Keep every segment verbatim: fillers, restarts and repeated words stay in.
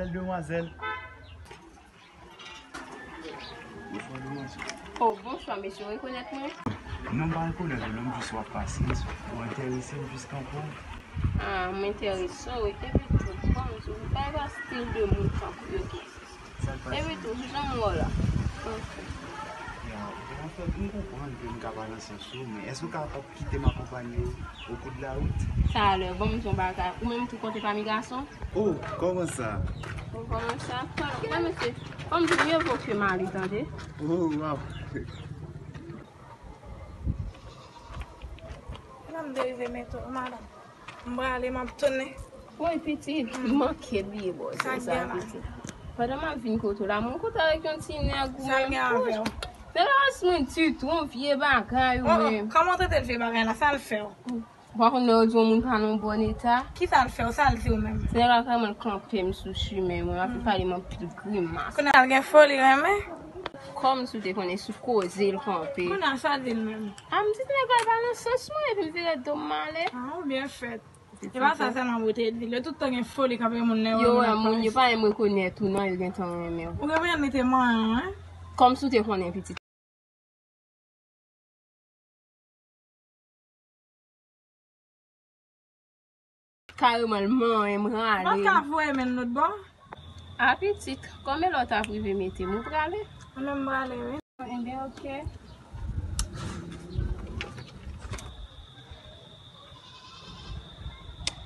Bèl demwazèl. Bonswa, demwazèl. Oh, bonswa, mesye, ou rekonèt mwen? Non, m pa rekonèt ou, non, m jis wè w ap pase. Ou enterese m jis kanpe w. Ah, m enterese w, epi tou, kòm di w, m pa yon stil de moun kanpe w, ok. Epi tou, kijan m wè w la? Ok. Ya, bon, anfèt, m konprann ke m ka pa nan sans ou, men èske w kapab kite m akonpanye w au cours de la route? Talè, bon, m di yon bagay. Ou menm tou konte pami gason? Oh, kòman sa? Oh, kòman sa? Talè, men mesye, kòm di, mieux vaut que m ale, tande? Oh, wow. Kòman m te rive mete w, madanm? M prale, m ap tounen. Woy, pitit, m manke bliye bò sa, pitit. Pandan m ap vin kote w la, mwen kontre avèk yon ti nèg ou menm. Fè la ras mwen ditou, yon vye bagay ou menm. Kòman w trete l vye bagay la? Sa l fè w? Ou pa konn lè yo di yon moun pa nan yon bòn eta? Kisa l fè w? Sa l di w menm? Se nèg la vrèman kanpe m sou chimen mwen, l ap pale m anpil grimas. Kounye a l gen foli renmen? Kòm si w te konnen sou koze l kanpe. Kounye a sa l di l menm? A m di nèg la pa nan sans mwen, epi m vire do m ale. Ah, ou byen fèt. E pa sa sèlman pou te di l. Yo tout tan gen foli kanpe moun nan yo wè moun, yo pa menm rekonèt ou non, yo gentan renmen w. Ou gen mwayen mete manyen w, wi. Kòm si w te konnen pitit. Kareman l manyen m rale. M ap ka voye men l lòt bò. A pitit, kòman lè w t ap rive mete m, ou prale? Mwen menm m prale, wi. Enben, ok.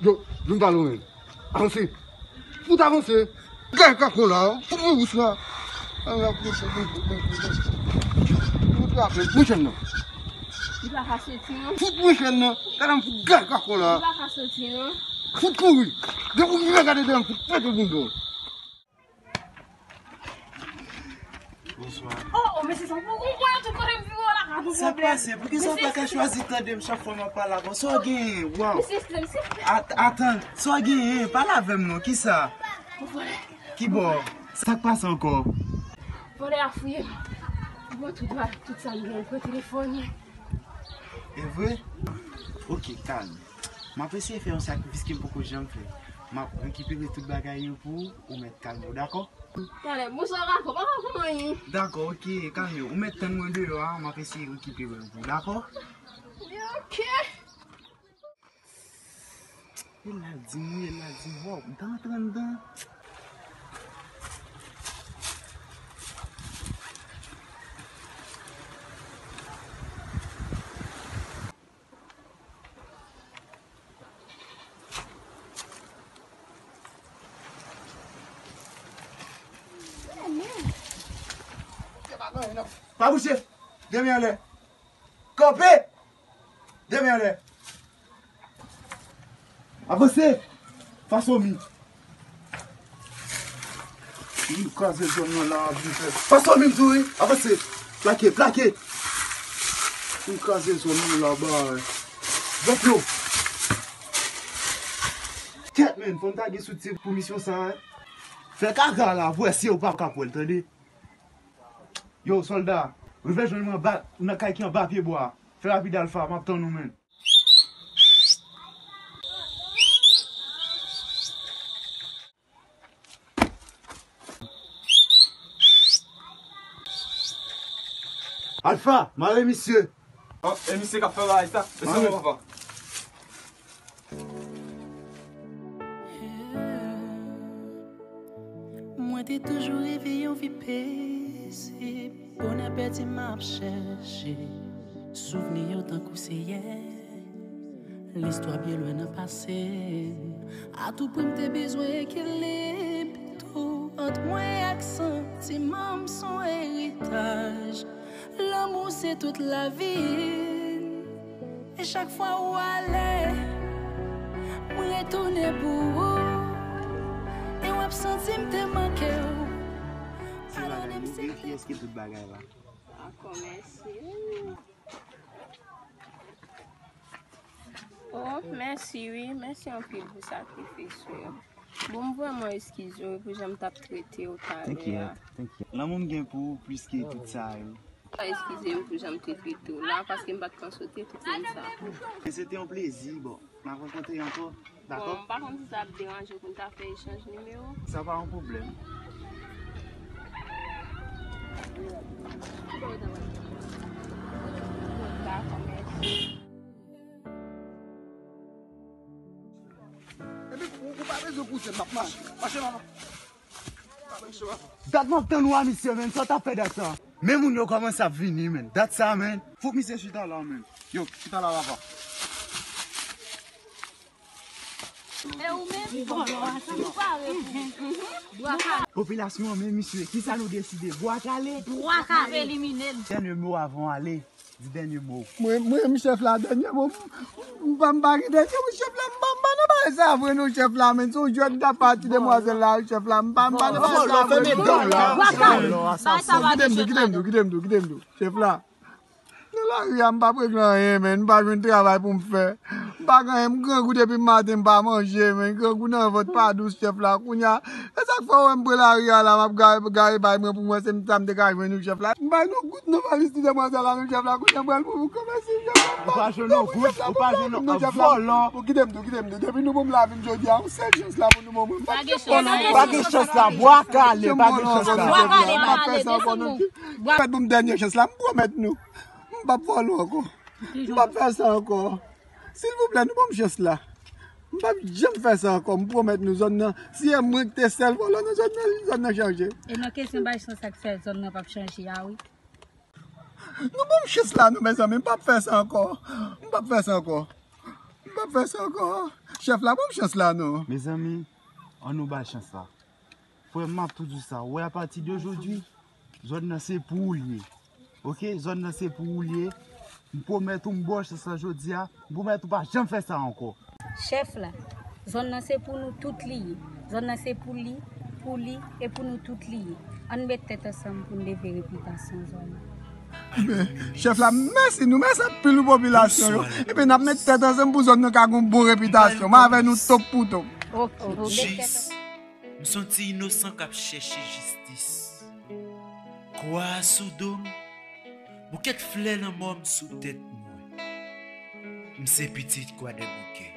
Yo, vin pale w menm. Avanse. Fout avanse. Gay kako la, fout mwen wouch la. Fout mwen chèn nan. Li pa ka soti non. Fout mwen chèn nan. Gade m fout gay kako la. Li pa ka soti non. Fout kouri. Depi w rive gade dèyè m, fout pete boudon. Bonswa. Oh, oh, mesye, sa pou ou konn tout kote m vire w la ka gon pwoblèm. Sa pase? Poukisa w pa ka chwazi tande m chak fwa m ap pale avè w? Sa w genyen? Waw. Mesye, silvouplè, silvouplè. At-, atann, sa w genyen? Pale avè m non, kisa? Vòlè. Ki bò? Sa k pase ankò? Vòlè a fouye m. Bon, tout, tout sa m genyen, pran telefòn mwen. E vre? Ok, kalm. M ap eseye fè yon sakrifis ke m poko janm fè. M ap rekipere tout bagay yo pou ou, ou mèt kalme w, dakò? Talè, bonswa, kako, pa ka fè anyen. Dakò, ok, kalme w. Ou mèt tann mwen deyò a, m ap eseye rekipere l pou ou, dakò? Ok. E la di m, e la di m, waw, m ta antre anndan. Pa bouje! Dèyè anlè! Kanpe! Dèyè anlè! Avanse! Fason mi! Vin kraze zòn nan la, vin fè. Fason mi m di w wi! Avanse! Plake, plake! Vin kraze zòn nan la, bay! Vòplo! Kèt, menn, fò m ta gen soutyen pou misyon sa a. Fè kaka la, vwè si ou pa ka pran l, tande? Yo, sòlda, rive jwenn mwen anba, nan kay ki anba pye bwa a. Fè rapid Alfa, m ap tann ou, menn. Alfa, mare misye. Oh, e misye k ap fè bagay sa? E sa, papa. Mwen te toujou reve yon vi pezib. Bonè pèdi m ap chèche. Souvni yo tankou se yè. Listwa byen lwen nan pase m. Atoupri m te bezwen ekilib tou ant mwen ak santiman m s on eritaj. Lanmou se tout lavi n. E chak fwa ou ale, mwen retounen pou ou. E w ap santi m te manke w. Padone m si m te. Kiyès ki tout bagay la? Dakò, mèsi. Oh, mèsi wi. Mèsi anpil pou sakrifis ou yo. Bon, m vrèman eskize w pou jan m t ap trete w talè a. Tenkèt, tenkèt. Lanmou m gen pou ou plis ke tout sa yo. Eskize m pou jan m te trete w la, paske m pa t panse w te tout moun sa. Men se te yon plezi, bon, n a rankontre ankò, dakò? Bon, m pa konn si sa ap deranje w pou n ta fè echanj nimewo? Sa pa yon pwoblèm. Dakò, mèsi. Epi, ou, ou pa bezwen pouse m, m ap mache. Mache, mama. Dat m ap tann ou a, misye, menm sa w t ap fè dat sa. Men moun yo kòmanse ap vini, men. Dat sa, men. Fòk misye chita la, men. Yo, chita la, papa. E ou menm? Ou pare? Popilasyon an, men, misye, kisa nou deside? Bwa kale? Bwa kale, elimine l. Dènye mo avan w ale. Di dènye mo. Mwen, mwen, chèf la, dènye mo. M pa, m pa gen dènye mo, chèf la, m pa, m pa nan bagay sa vre non, chèf la, men se yon jwèt m t ap fè a ti demwazèl la, chèf la, m pa, m pa nan bagay sa vre non. Kite m di w, kite m di w, kite m di w, kite m di w, chèf la. Nan lari a, m p ap regle anyen, men, m pa jwenn travay pou m fè. M pa gen anyen, m grangou depi maten, m pa manje, men, grangou nan vant pa dous, chèf la, kounye a, E sa k fè w wè m pre lari a la, m ap gare, gare bay mwen pou m wè se m sa m te ka jwenn ou, chèf la. M bay nou goud non, valiz ti demwazèl la non, chèf la, kounye a m pral pou ou kòmanse, chèf la. Ou pa jwenn yon goud, ou pa jwenn yon vòlò. Bon, kite m di w, kite m di w. Depi nou ban m lavi m jodi a, yon sèl chans la pou nou ban mwen. M p ap janm vòlò ankò. Pa gen chans la, bwa kale, pa gen chans la. Bwa kale, pa ale, desann non. Fèt pou m dènye chans la, m pwomèt nou. M p ap vòlò ankò. M p ap fè sa ankò. Silvouplè, nou ban m chans la. M p ap janm fè sa ankò, m pwomèt nou, zòn nan. Si e mwen ki te sèl vòlò nan zòn nan, zòn nan chanje. E nan kesyon bay chans ak fè zòn nan p ap chanje a, wi. Nou ban m chans la, nou, mezanmi, m p ap fè sa ankò. M p ap fè sa ankò. M p ap fè sa ankò. Chèf la, ban m chans la, non. Mezanmi, ann nou bay chans la. Frè m, m ap tou di w sa. Ou wè, apati de jodi, zòn nan se pou ou l ye. Oke? Zòn nan se pou ou l ye. M pwomèt ou, m ba w chans la jodi a. M pwomèt ou pa janm fè sa ankò. Chèf la, zòn nan se pou nou tout li ye. Zòn nan se pou li, pou li, e pou nou tout li ye. Ann met tèt ansanm pou n leve repitasyon zòn nan. Chèf la, mèsi nou, mèsi anpil pou popilasyon yo. Ebyen, n ap met tèt ansanm pou zòn nan ka gon bon repitasyon. Mwen avè nou top pou top. Oke, oke. M s on ti inosan k ap chèche jistis. Kwa a sou do m, boukèt flè lanmò m sou tèt mwen. M se pitit Kwadèboukè.